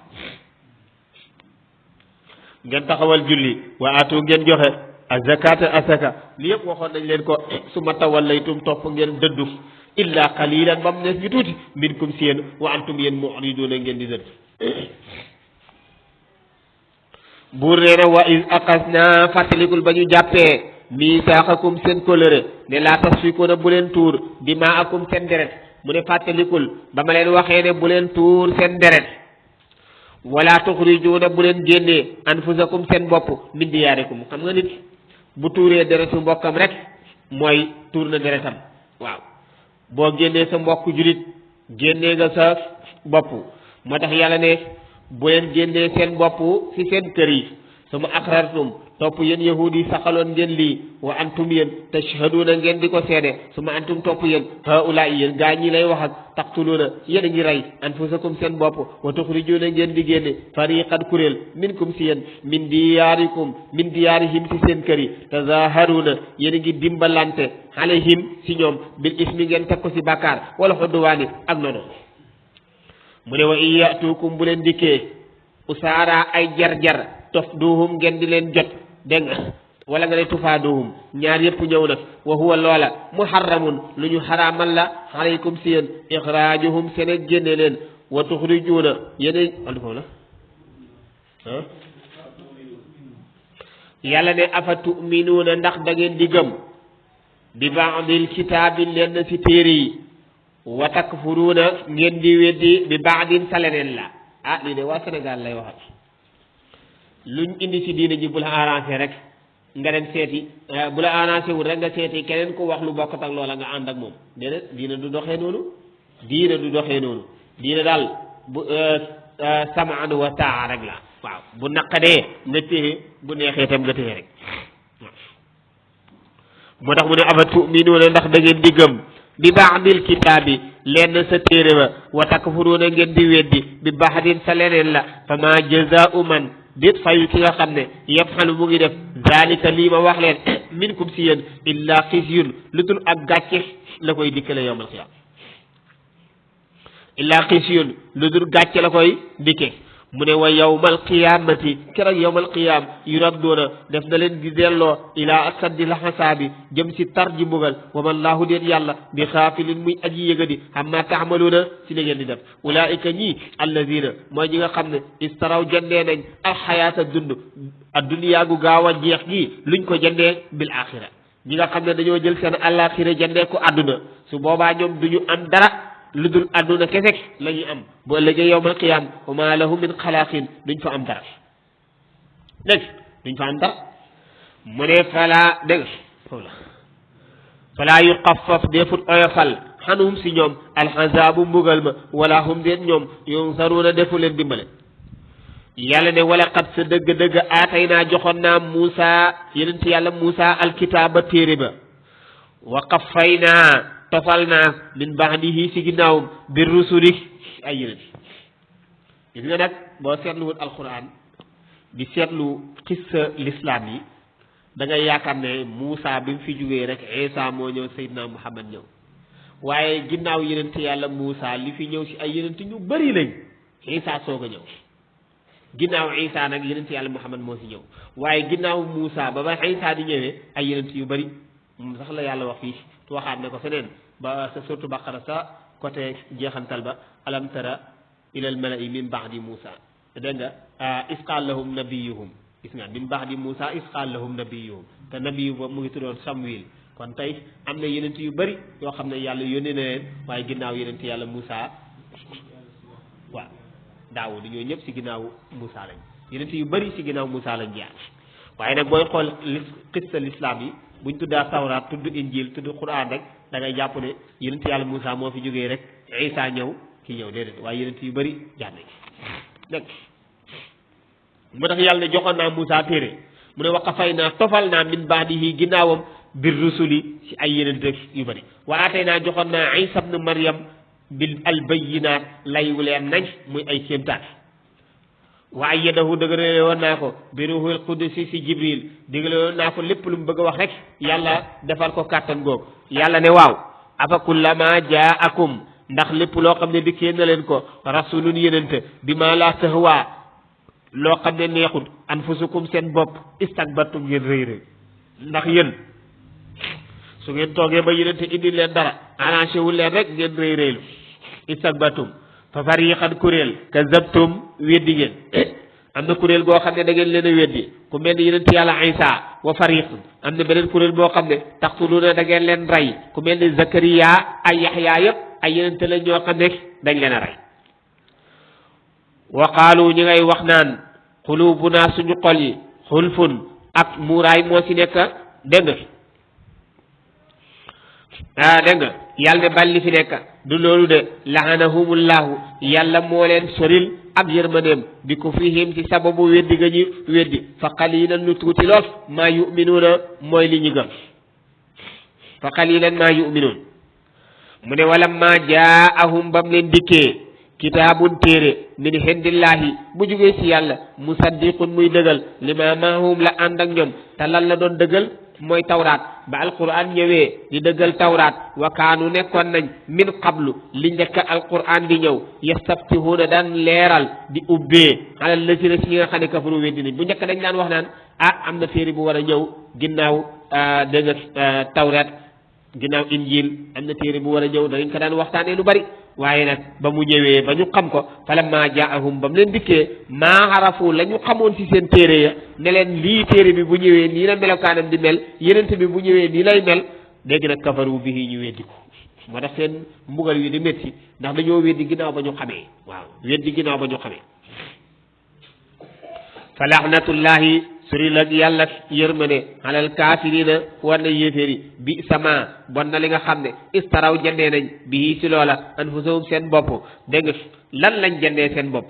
ngeen taxawal julli wa atu ngeen joxe azakata asaka li yëpp waxoon nañ leen ko suma tawallaytum topp ngeen dëddu illa qalilan ba mu nees ñu tuuti minkum si yéen wa antum yéen mu'riduna ngeen di dëdd buur nee na wa is aqasna fàttalikul ba ñu jàppee miisaaxakum seen kóllëre ne laa tasfikuuna bu leen tuur dimaakum seen deret mu ne fàttalikul ba ma leen waxee ne bu leen tuur seen deret wala tuxrijuuna bu leen génnee anfusakum seen bopp min diyaarikum xam nga nit bu tuuree deretu mbokkam rek mooy tuur na deretam waaw boo génnee sa mbokk julit génnee nga sa bopp moo tax yàlla ne bu leen génnee seen bopp ci seen kër yi suma aqrartum topp yéen yahudi yi saxaloon ngeen lii wa antum yéen tashhaduuna ngeen di ko seede suma antum topp yéen haula yéen gaa ñi lay wax ak taqtuluuna yéen a ngi rey anfusakum seen bopp wa tuxrijuuna ngeen di génne fariqan kuréel minkum si yéen min diyaarihim si seen kër yi tazaharuuna yéen a ngi dimbalante alayhim si ñoom bil ismi ngeen teg ko si bàkkaar wala xudduwaani ak noonu mu ne wa in yatukum bu leen dikkee usaara ay jar-jar tof duhum ngeen di leen jot dégg nga wala nga ne tufaaduhum ñaar yëpp ñëw na wa huwa loola muharramun lu ñu xaraamal la alaykum si yéen ixraajuhum seen génne leen wa tuxrijuuna yéen wala foofu la yàlla ne afa tuminuuna ndax da ngeen di gëm bi baadil kitaabi leen si téere yi wa takfuruuna ngeen di weddi bi baadin sa leneen la lii de waa Sénégal lay waxat luñ indi ci diine ji bu la arrangé rek nga dem seeti bu la arrangé wul rek nga seeti keneen ku wax lu bokkut ak loola nga ànd ak moom déedéet diine du doxee noonu diine daal bu samaan wa taa rek la waaw bu naqadee nga téye bu neexee tam nga téye rek moo tax mu ne afa tuminuuna ndax da ngeen di gëm bi baadil kitaabi lenn sa téere ba wa takfuruuna ngeen di weddi bi baadin sa leneen la fa ma jazaa'u man déet fayu ki nga xam ne yafxalu mu ngi def zalika lii ma wax leen minkum si yéen illa xisyun lu dul ak gàcce la koy dikkale yowmal qiyaam illa xisyun lu dul gàcce la koy dikke mu ne wa yawmal qiyaamati keroog yawmal qiyaam yuradduuna def na leen di delloo ilaa asaddi la xasaabi jëm si tar ji mbugal wa man laahu déet yàlla bi xaafilin muy aji yëgadi amma taamaluuna si li ngeen di def ulaika ñii allazina mooy ñi nga xam ne istaraw jëndee nañ alxayaata dund adduniyaa gu gaaw a jeex gi luñ ko jëndee bil axira ñi nga xam ne dañoo jël seen alaxira jëndee ko àdduna su boobaa ñoom duñu am dara lu dul àdduna kese la ñuy am bu ëllëgee yawmal qiyaam wa maa lahum min xalaaqin duñ fa am dara dégg duñ fa am dara mu ne falaa dégg foofu la falaa yuxaffaf defut oyofal xanhum si ñoom alxazaabu mbugal ma wala hum déet ñoom yunsaruuna defu leen dimbale yàlla ne wala xat sa dëgg-dëgg aatay naa joxoon naa Muusa yenent yàlla Muusa alkitaaba téere ba wa qaffay naa tofal naa min ba'dihi si ginnaawum bir rusuli ay yeneen gis nga nag boo seetluwut alquran di seetlu xissa l'islam yi da ngay yaakaar ne Muusa bi mu fi jógee rek Isa moo ñëw Seydina Muhammad ñëw waaye ginnaaw yenent yàlla Muusa li fi ñëw si ay yenent ñu bëri lañ Isa soog a ñëw ginnaaw Isa nag yenent yàlla Muhammad moo si ñëw waaye ginnaaw Muusa ba Isa di ñëwee ay yenent yu bëri moom sax la yàlla wax fii tu waxaat ne ko feneen ba sa surtout Baqara sa côté jeexantal ba alam tara ilal mala'i min ba'di Muusa dégg nga isqaal lahum nabiyuhum gis nga min ba'di Muusa isqaal lahum nabiyuhum te nabiyu boobu mu ngi tuddoon Samuel kon tey am na yenent yu bëri yoo xam ne yàlla yónnee na leen waaye ginnaaw yenent yàlla Muusa waaw Daawuda ñoo ñëpp si ginnaaw Muusa lañ yenent yu bëri si ginnaaw Muusa lañ jaar waaye nag booy xool xissa l'islam yi buñ tuddaa tawraat tudd injil tudd quran rek da ngay jàpp ne yenent yàlla Muusa moo fi jógee rek Isa ñëw kii ñëw déedéet waaye yenent yu bëri jaar nañ dégg moo tax yàlla ne joxoon naa Muusa téere mu ne waqafay naa tofal naa min baadihi ginnaawam bir rusuli si ay yenent yu bëri wa atay naa joxoon naa Isa ibn Maryam bil albayinaat lay wu leen nañ muy ay kéemtaan wa ayyadahu dëgërale woon naa ko bi ruhul qudusi si Jibril dëgërale woon naa ko lépp lu mu bëgg a wax rek yàlla defal ko kàttan googu yàlla ne waaw afa kullama jaakum ndax lépp loo xam ne dikkee na leen ko rasulun yenente bi ma la tahwa loo xam ne neexut anfusukum seen bopp istakbartum ngeen rëy rëy ndax yéen su ngeen toogee ba yenente indi leen dara arrangé wul leen rek ngeen rëy rëylu istakbartum fa fariqan kuréel kazabtum weddi ngeen am na kuréel goo xam ne da ngeen leen a weddi ku mel ni yenent yàlla Isa wa fariq am na beneen kuréel boo xam ne taqtuluuna da ngeen leen rey ku mel ni Zakariya ay Yaxya yëpp ay yenente la ñoo xam ne dañ leen a rey wa qaalu ñi ngay wax naan qulubuna suñu xol yi xulfun ak muuraay moo si nekk dégg nga dégg nga yàlla ne bal li fi nekk du loolu de laanahumullahu yàlla moo leen soril ak yërmaneem bi kufrihim ci sababu weddi ga ñu weddi fa qalilan lu tuuti lool maa yuminuuna mooy li ñu gëm fa qalilan maa yuminuun mu ne wala ma jaahum bam leen dikkee kitaabun téere min hindillahi bu jógee ci yàlla musaddiqun muy dëggal lima maahum la ànd ak ñoom te lan la doon dëggal mooy tawraat ba alquran ñëwee di dëggal tawraat wa kaanu nekkoon nañ min qablu li njëkk alquran di ñëw yastaftihuuna daan leeral di ubbee alal lazina si ñi nga xam ne kafaru weddi nañ bu njëkk dañ daan wax naan am na téere bu war a ñëw ginnaaw dégg nga tawraat ginnaaw injil am na téere bu war a ñëw danañ ko daan waxtaanee lu bari waaye nag ba mu ñëwee ba ñu xam ko falamma jaahum ba mu leen dikkee maa arafu la ñu xamoon ci seen téere ya ne leen lii téere bi bu ñëwee nii la melokaanam di mel yenente bi bu ñëwee nii lay mel dégg nag kafaru bihi ñu weddi ko moo tax seen mbugal yi di métti ndax dañoo weddi ginnaaw ba ñu xamee waaw weddi ginnaaw ba ñu xamee fa laxnatullahi suri lag yàlla yërmande alal kaafirina war na yéeféeri bi sama bon na li nga xam ne istaraw jëndee nañ bii si loola anfusahum seen bopp dégg nga lan lañ jëndee seen bopp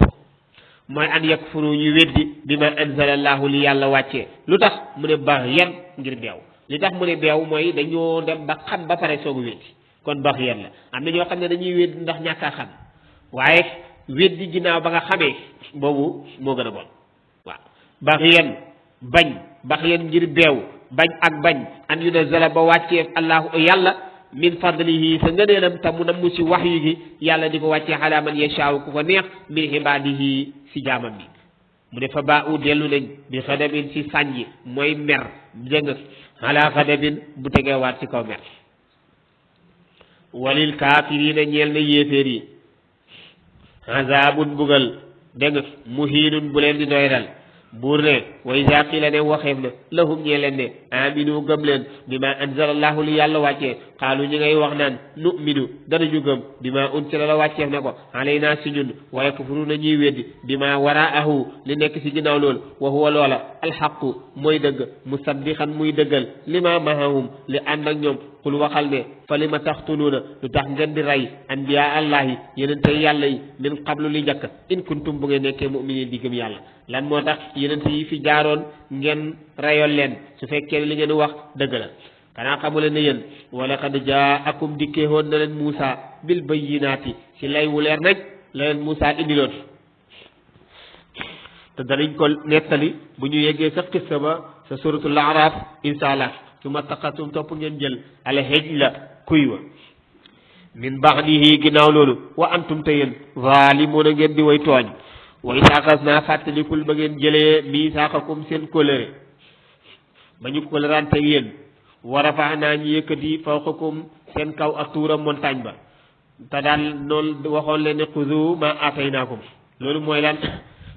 mooy an yakfuru ñu weddi bi ma anzalallahu li yàlla wàccee lu tax mu ne baax yan ngir beew li tax mu ne beew mooy dañoo dem ba xam ba pare soogu weddi kon baax yan la am na ñoo xam ne dañuy weddi ndax ñàkk a xam waaye weddi ginnaaw ba nga xamee boobu moo gën a bon waaw baax yan bañ bax yéen ngir beew bañ ak bañ an yunazala ba wàccee allahu yàlla min fadlihi sa ngëneelam te mu namm si waxyu gi yàlla di ko wàccee ala man yashaaw ku ko neex min ibaadihi si jaamam bi mu ne fa baa u dellu nañ bi xadabin si sànji mooy mer dégg nga ala xadabin bu tegeewaat si kaw mer walil kaafirina ñeel na yéeféer yi azabun bugal dégg nga muhiinun bu leen di doyral buur ne wa iza qila ne waxeef na lahum ñee leen ne aminu gëm leen bima anzalallahu li yàlla wàccee xaalu ñi ngay wax naan nu'minu danañu gëm bima unsila la wàcceef na ko alayna si ñun wa yakfuruna ñuy weddi bima waraahu li nekk si ginnaaw loolu wa huwa loola alxaqu mooy dëgg musaddiqan muy dëggal lima mahahum li ànd ak ñoom xul waxal ne fa lima taxtuluuna lu tax ngeen di rey anbiya allahi yenente yàlla yi min qablu li njëkk in kuntum bu ngeen nekkee mu'minin di gëm yàlla lan moo tax yenente yi fi jaaroon ngeen reyoon leen su fekkee li ngeen wax dëgg la xanaa xamule ne yéen wala qad jaakum dikkee woon na leen Muusa bil bayyinaati si lay wu leer nañ la leen Muusa indiloon te danañ ko nettali bu ñu yeggee sa qissa ba sa suratul Araf insha allah suma taqatum topp ngeen jël al hijla kuy wa min ba'dihi ginnaaw loolu wa antum te yéen zaalimuuna ngeen di way tooñ wa isaaxas naa fàttalikul ba ngeen jëlee miisaaxakum seen kóllëre ba ñu kóllërante yéen wa rafaanaa ñu yëkkati fawqakum seen kaw ak tuura montagne ba te daal noonu waxoon leen ne xuzu ma aataynaakum loolu mooy lan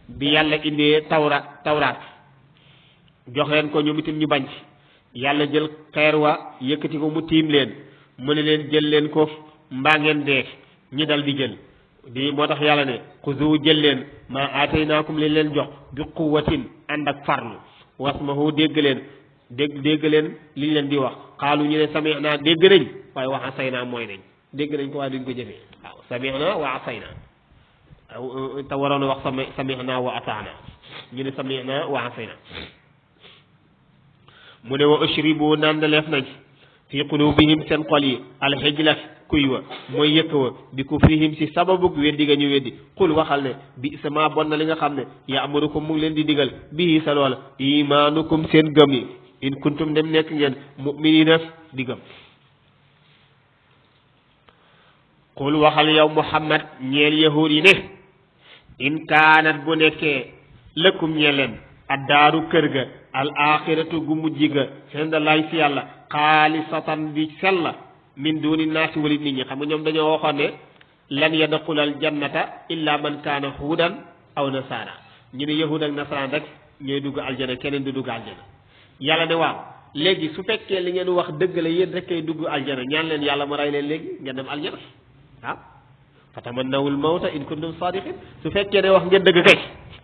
bi yàlla indee tawraat jox leen ko ñoom itam ñu bañ yàlla jël xeer wa yëkkati ko mu tiim leen mu ne leen jël leen ko mbaa ngeen dee ñi dal di jël di moo tax yàlla ne xuzu jël leen ma aataynaakum li leen jox bi quwwatin ànd ak farlu wasmahu dégg leen liñ leen di wax xaalu ñu ne sami'na dégg nañ waaye wa asayna mooy nañ dégg nañ ko waaye duñ ko jëfee waaw sami'na wa asayna te waroon a wax sami'na wa ataana ñu ne sami'na wa asayna mu ne wa ushribu nandaleef nañ fi qulubihim seen xol yi alxijla kuy wa mooy yëkk wa bi kufrihim si sababug weddi ga ñu weddi xul waxal ne bi sama bon na li nga xam ne ya'murukum mu ngi leen di digal bii sa loola imaanukum seen gëm yi in kuntum dem nekk ngeen mu'minina di gëm xul waxal yow Muhammad ñeel yahuud yi ne in kaanat bu nekkee lëkkum ñeel leen addaaru kër ga al axiratu gu mujj ga xenda lay fi yàlla xaalisatan bi sell min duni naasi walit nit ñi xam nga ñoom dañoo waxoon ne lan yadxulal jannata illa man kaana huudan aw nasaara ñu ne yahud ak nasaraan rek ñooy dugg aljana keneen du dugg aljana yàlla ne waaw léegi su fekkee li ngeen wax dëgg la yéen rek kay dugg aljana ñaan leen yàlla mu rey leen léegi ngeen dem aljana waaw fatamannawul mawta in kuntum sadiqin su fekkee ne wax ngeen dëgg kay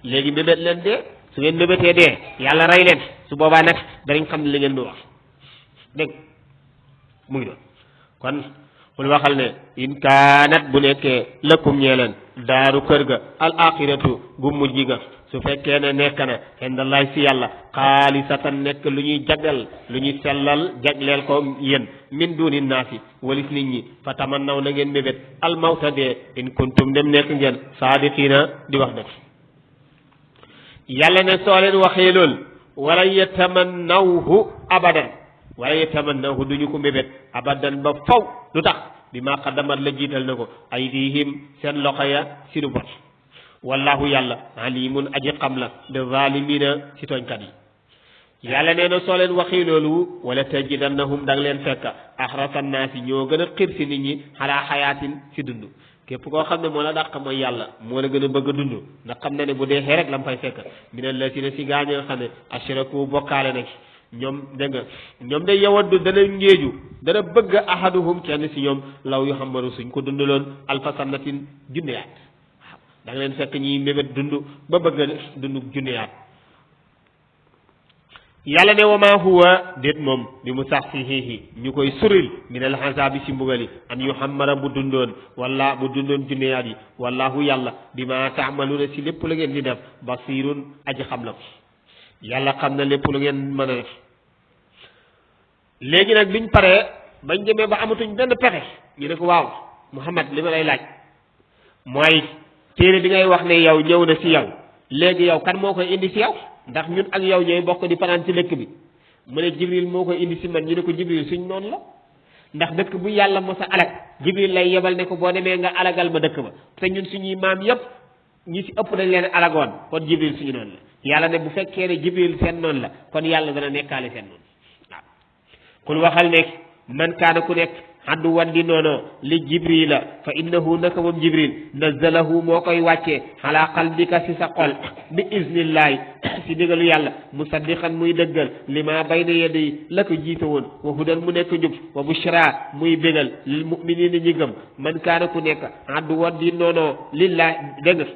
léegi mébét leen dee su ngeen mébétee dee yàlla rey leen su boobaa nag danañ xam ne li ngeen di wax dégg mu ngi doon kon xul waxal ne in kaanat bu nekkee lëkkum ñee leen daaru kër ga al axiratu gu mujj ga su fekkee ne nekk na xendallaay si yàlla xaalisatan nekk lu ñuy jagal lu ñuy sellal jagleel ko yéen min duni naasi walis nit ñi fa tamannaw na ngeen mébét al mawta dee in kuntum dem nekk ngeen saadiqiina di wax dëgg yàlla ne soo leen waxee lool wala yatamannawhu abadan wala yatamannawhu duñu ko mébét abadan ba faw lu tax bi ma qaddamat la jiital na ko aydihim seen loxo ya si lu bon wallahu yàlla alimun aji xam la bi zalimina si tooñkat yi yàlla nee na soo leen waxee loolu wala tajidannahum da nga leen fekk axrasa naasi ñoo gën a xir si nit ñi xalaa xayaatin si dund képp koo xam ne moo la dàq mooy yàlla moo la gën a bëgg a dund ndax xam na ne bu dee rek la mu fay fekk mina la si ne si gaañoo nga xam ne ashraku bokkaale nag ñoom dégg nga ñoom de yawaddu dana ngéeju dana bëgg ahaduhum kenn si ñoom law yu xamaru suñ ko dundaloon alfa sanatin junneyaat waaw da nga leen fekk ñiy mébét dund ba bëgg a dund junneyaat yàlla ne wa maa huwa déet moom bi mu sax si xiixi ñu koy suril min al azabi si mbugali an yu xamara bu dundoon wala bu dundoon junneyaat yi wallahu yàlla bi ma taamaluuna si lépp la ngeen di def basirun aji xam la ko yàlla xam na lépp lu ngeen mën a def léegi nag biñ paree bañ demee ba amatuñ benn pexe ñu ne ko waaw Muhammad li ma lay laaj mooy téere bi ngay wax ne yow ñëw na si yow léegi yow kan moo koy indi si yow ndax ñun ak yow ñooy bokk di fanaan ci dëkk bi mu ne Jibril moo koy indi si man ñu ne ko Jibril suñ noonu la ndax dëkk bu yàlla mos a alag Jibril lay yebal ne ko boo demee nga alagal ma dëkk ba te ñun suñuy maam yépp ñi si ëpp dañ leen alagoon kon Jibril suñu noonu la yàlla ne bu fekkee ne Jibril seen noonu la kon yàlla dana nekkaale seen noonu waaw xul waxal ne man kaana ku nekk addu wan di noono li jibrila fa innahu naka moom jibril nazzalahu moo koy wàccee ala qalbika si sa xol bi iznillahi si digalu yàlla musaddiqan muy dëggal lima bayna yadi la ko jiite woon wa hudan mu nekk njub wa bushra muy bégal lil muminina ñi gëm man kaana ku nekk addu wan di noono lillahi dégg nga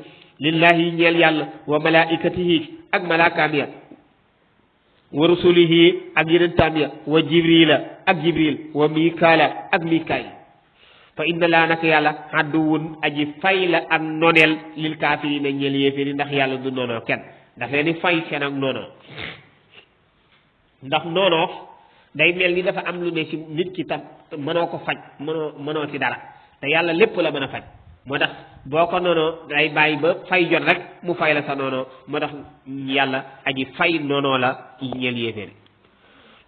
lillahi ñeel yàlla wa malaikatihi ak malaakaam ya wa rusulihi ak yenentaam ya wa jibrila ak jibril wa mikala ak mikail fa inna laa naka yàlla adduwun aji fay la ak noneel lil kaafirina ñeel yéeféeri ndax yàlla du noonoo kenn daf leen di fay seen ak noonoo ndax noonoo day mel ni dafa am lu ne ci nit ki tam mënoo ko faj mënoo ci dara te yàlla lépp la mën a faj moo tax boo ko noonoo day bàyyi ba fay jot rek mu fay la sa noonoo moo tax yàlla aji fay noonoo la ñeel yéeféeri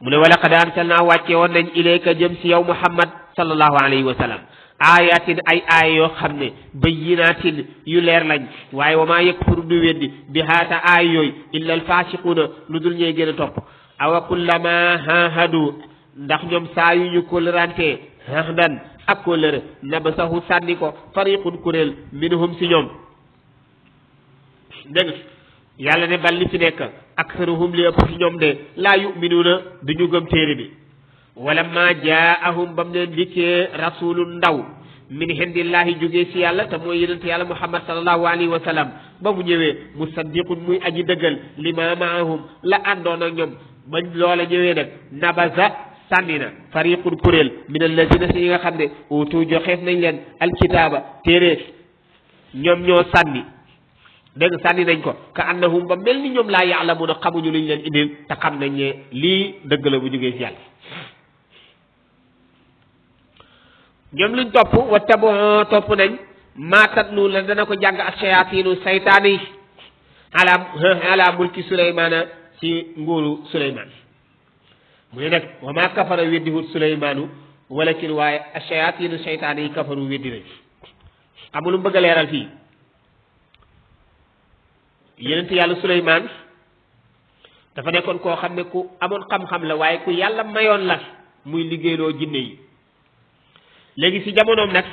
mu ne wala qad arsalnaa wàcce woon nañ ilayka jëm si yow Muhammad sallallahu alayhi wa sallam ayatin ay aaya yoo xam ne bayyinatin yu leer lañ waaye wa maa yakfuru du weddi bi haata aaya yooyu illa al fasiquuna lu dul ñee gën a topp awa kullama hahadu ndax ñoom saa yu ñu kóllërante hahdan ak kóllëre nabasahu sànni ko fariqun kuréel minhum si ñoom dégg yàlla ne bal li fi nekk aksaruhum li ëpp si ñoom de laa yuminuuna du ñu gëm téere bi wala ma jaahum bam leen dikkee rasulun ndaw min hindillahi jógee si yàlla te mooy yonent yàlla muhammad sallallahu alayhi wa sallam ba mu ñëwee musaddiqun muy aji dëggal lima maahum la àndoon ak ñoom ba loola ñëwee nag nabasa sànni na fariqun kuréel min allazina si ñi nga xam ne utu joxeef nañ leen alkitaaba téere ñoom ñoo sànni dégg sànni nañ ko ka annahum ba mel ni ñoom laa ya'lamuna xamuñu luñ leen indil te xam nañ ne lii dëgg la bu jógee si yàlla ñoom luñ topp wa taboo topp nañ maatatlu la dana ko jàng ak shayaatinu saytaan yi ala mulki Souleymane ci nguuru Souleymane mu ne nag wa maa kafara weddiwut Souleymanu walakin waaye shayaatinu saytaan yi kafaru weddi nañ amul lu bëgg a leeral fii yonent yàlla Souleymane dafa nekkoon koo xam ne ku amoon xam-xam la waaye ku yàlla mayoon la muy liggéeyloo jinne yi léegi si jamonoom nag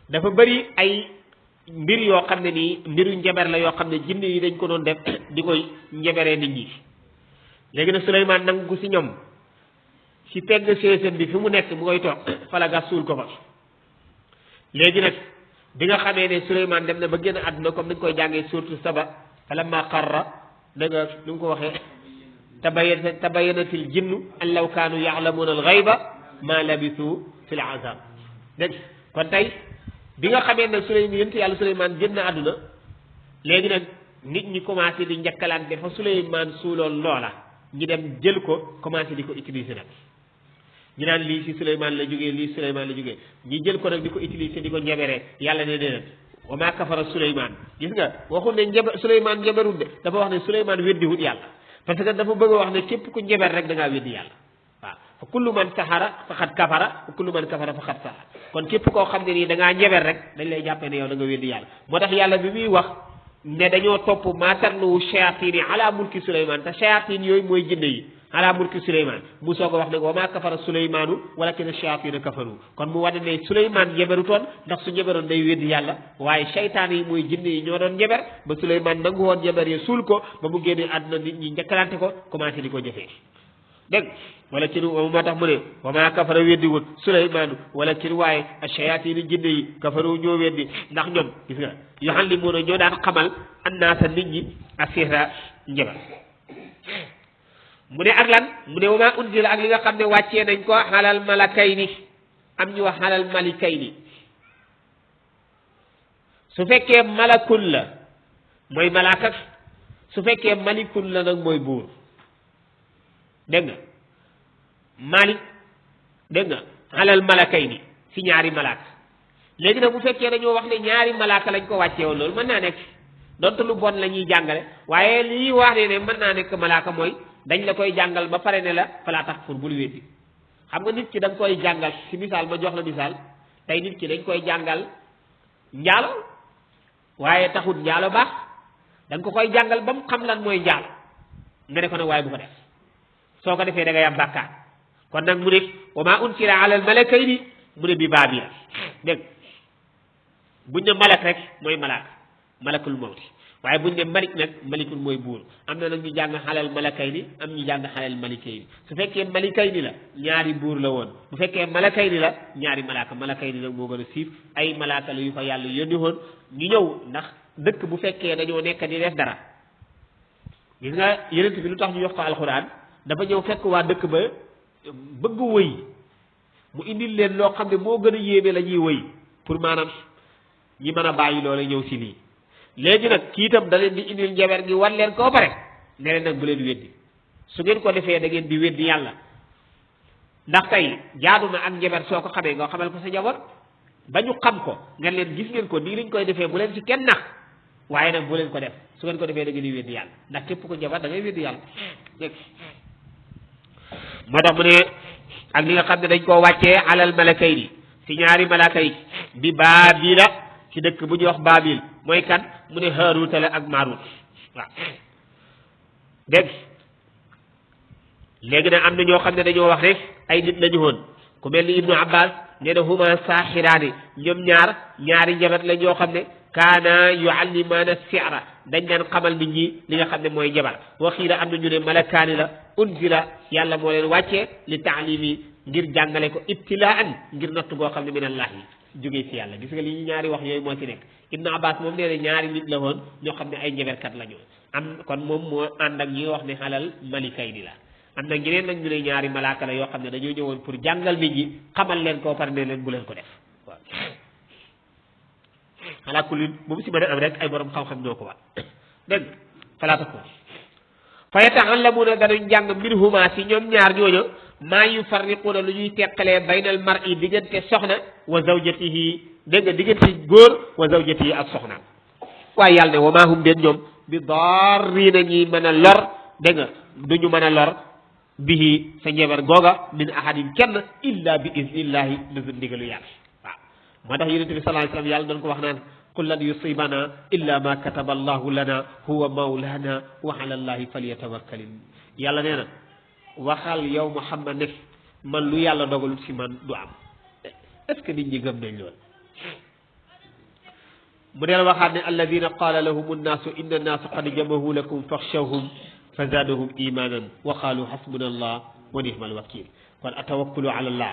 dafa bëri ay mbir yoo xam ne nii mbiru njaber la yoo xam ne jinne yi dañ ko doon def di koy njaberee nit ñi léegi nag Souleymane nangu ko si ñoom si pegg séesam bi fi mu nekk mu koy toog fala gas suul ko fa léegi nag bi nga xamee ne Souleymane dem na ba génn àdduna comme ni nga koy jàngee surtout saba falamma qarra da nga nu nga ko waxee tabayyanatil jinnu an law kaanu ya'lamuuna al-ghayba ma labisu fil azab dégg kon tey bi nga xamee ne yonent yàlla Souleymane génn àdduna léegi nag nit ñi commencé di njëkkalante fa Souleymane suuloon loola ñi dem jël ko commencé di ko utiliser nag ñu naan lii si Souleymane la jógee lii Souleymane la jógee ñi jël ko nag di ko utiliser di ko njaberee yàlla ne déedéet wa maa kafara Souleymane gis nga waxul ne Souleymane njaberut de dafa wax ne Souleymane weddiwut yàlla parce que dafa bëgg a wax ne képp ku njaber rek da ngaa weddi yàlla waaw fa kullu man sahara faqad kafara wa kullu man kafara faqad sahara kon képp koo xam ne nii da ngaa njaber rek dañ lay jàppee ne yow da nga weddi yàlla moo tax yàlla bi muy wax ne dañoo topp maa tatlu shayatin yi ala mulki Souleymane te shayatin yooyu mooy jinne yi ala mulki Souleymane mu soog a wax ne wa maa kafara Souleymanu walakin shayatina kafaru kon mu wane ne Souleymane njaberutoon ndax su njaberoon day weddi yàlla waaye seytaan yi mooy jinne yi ñoo doon njaber ba Souleymane nangu woon njaber yi suul ko ba mu génnee àdduna nit ñi njëkkalante ko commencé di ko jëfee dégg walakin moo tax mu ne wa maa kafara weddiwut Souleymanu walakin waaye ashayatinu jinne yi kafaru ñoo weddi ndax ñoom gis nga yuallimuuna ñoo daan xamal annaasa nit ñi asihra njabar mu ne ak lan mu ne wa maa unzila ak li nga xam ne wàccee nañ ko xalal malakayni am ñu wax xalal malikayni su fekkee malakun la mooy malaaka su fekkee malikun la nag mooy buur dégg nga malik dégg nga xalal malakayni si ñaari malaaka léegi nag bu fekkee dañoo wax ne ñaari malaaka lañ ko wàccee woon loolu mën naa nekk donte lu bon la ñuy jàngale waaye lii wax ne mën naa nekk malaaka mooy dañ la koy jàngal ba pare ne la falaa tax pour bul weddi xam nga nit ki da nga koy jàngal si misaal ma jox la misaal tey nit ki dañ koy jàngal njaalo waaye taxut njaalo baax da nga ko koy jàngal ba mu xam lan mooy njaalo nga ne ko nag waaye bu ko def soo ko defee da ngay am bàkkaar kon nag mu ne wa maa unsila ala al malakayni mu ne bi baabil dégg buñ ne malak rek mooy malakul mawti waaye buñ ne malik nag malikul mooy buur am na nag ñu jàng xalal malakay ni am ñu jàng xalal malikay ni su fekkee malikay ni la ñaari buur la woon bu fekkee malakay ni la ñaari malakay ni nag moo gën a siif ay malaka la yu fa yàlla yónni woon ñu ñëw ndax dëkk bu fekkee dañoo nekk di def dara gis nga yenent bi lu tax ñu yox ko alxuraan dafa ñëw fekk waa dëkk ba bëgg wëy mu indil leen loo xam ne moo gën a yéeme la ñuy wëy pour maanaam ñi mën a bàyyi loola ñëw si lii léegi nag kii itam da leen di indil njaber gi wan leen koo pare ne leen nag bu leen weddi su ngeen ko defee da ngeen di weddi yàlla ndax tey jaadu na ak njaber soo ko xamee nga xamal ko sa njaboot ba ñu xam ko ngeen leen gis ngeen ko nii lañ koy defee bu leen ci kenn nax waaye nag bu leen ko def su ngeen ko defee da ngeen di weddi yàlla ndax képp ko njabar da ngay weddi yàlla dégg moo tax mu ne ak li nga xam ne dañ koo wàccee alal malakay ni si ñaari malaka yi bi baabila ci dëkk bu ñuy wax baabil mooy kan mu ne haaruta la ak maarut waaw dégg léegi nag am na ñoo xam ne dañoo wax rek ay nit lañu woon ku mel ni ibnu abbas nee na huma saaxiraani ñoom ñaari njabar la ñoo xam ne kaana yuallimaana si'ra dañ daan xamal nit ñi li nga xam ne mooy njabar waxiila am na ñu ne malakaani la unzila yàlla moo leen wàccee li taalimi ngir jàngale ko ibtilaan ngir natt goo xam ne min allah yi jógee ci yàlla gis nga li ñaari wax yooyu moo ci nekk ibnu abbas moom nee na ñaari nit la woon ñoo xam ne ay njabarkat la ñu am kon moom moo ànd ak ñi wax ne xalal malikay ni la am na ñeneen nag ñu ne ñaari malaaka la yoo xam ne dañoo ñëwoon pour jàngal nit ñi xamal leen koo pare ne leen bu leen ko def waaw xalaa kulli bu mu si mën a am rek ay borom xam-xam ñoo ko wax dégg falaata ko fa yata'allamuna danañ jàng minhuma si ñoom ñaar ñooñu maa yufarriquna lu ñuy teqalee baynal mar'i diggante soxna wa zawjatihi dégg nga diggante góor wa zawjatihi ak soxnaam waaye yàlla ne wa maa hum den ñoom bi darrina ñi mën a lor dégg nga duñu mën a lor bihi sa njabar googa min ahadin kenn illa bi iznillahi lu ndigalu yàlla waaw moo tax yonent bi sallallahu alayhi wasallam yàlla doon ko wax naan qul lan yusibana illa ma kataba allahu lana huwa mawlana wa ala allahi falyatawakkalin yàlla nee na waxal yow Muhammad ne man lu yàlla dogalut si man du am est-ce que nit ñi gëm nañ lool mu deel waxaat ne alladina qala lahum annaasu inna annaasu qad jamahu lakum faxshawhum fa zaadahum imanan wa qaalu hasbuna allah wa nihmal wakil kon atawakkulu ala allah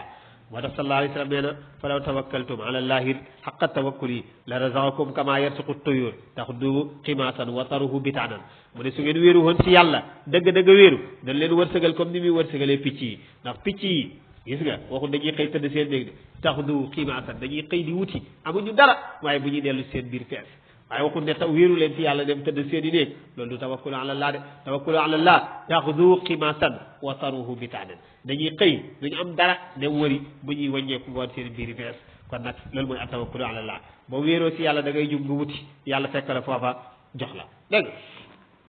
moo tax sallallahu alayhi wa sallam nee na falaw tawakkaltum ala allahi xaqa tawakkuli la razaqakum kama yarsuqu tuyur taxdu ximaatan wa taruhu bitaanan mu ne su ngeen wéeru woon ci yàlla dëgg-dëgg wéeru dañ leen wërsëgal comme ni muy wërsëgalee picc yi ndax picc yi gis nga waxul dañuy xëy tëdd seen néeg de taxdu ximaatan dañuy xëy di wuti amuñu dara waaye bu ñuy dellu seen biir fees waaye waxul ne taw wéeru leen ci yàlla dem tëdd seen i néeg loolu du tawakkulu ala allah de tawakkulu ala allah taxdu ximaatan wa taruhu bitaanan dañuy xëy duñu am dara ne wëri bu ñuy wàññeeku ngoon seen biir fees kon nag loolu mooy tawakkulu ala allah boo wéeroo ci yàlla da ngay jug nga wuti yàlla fekk la foofa jox la dégg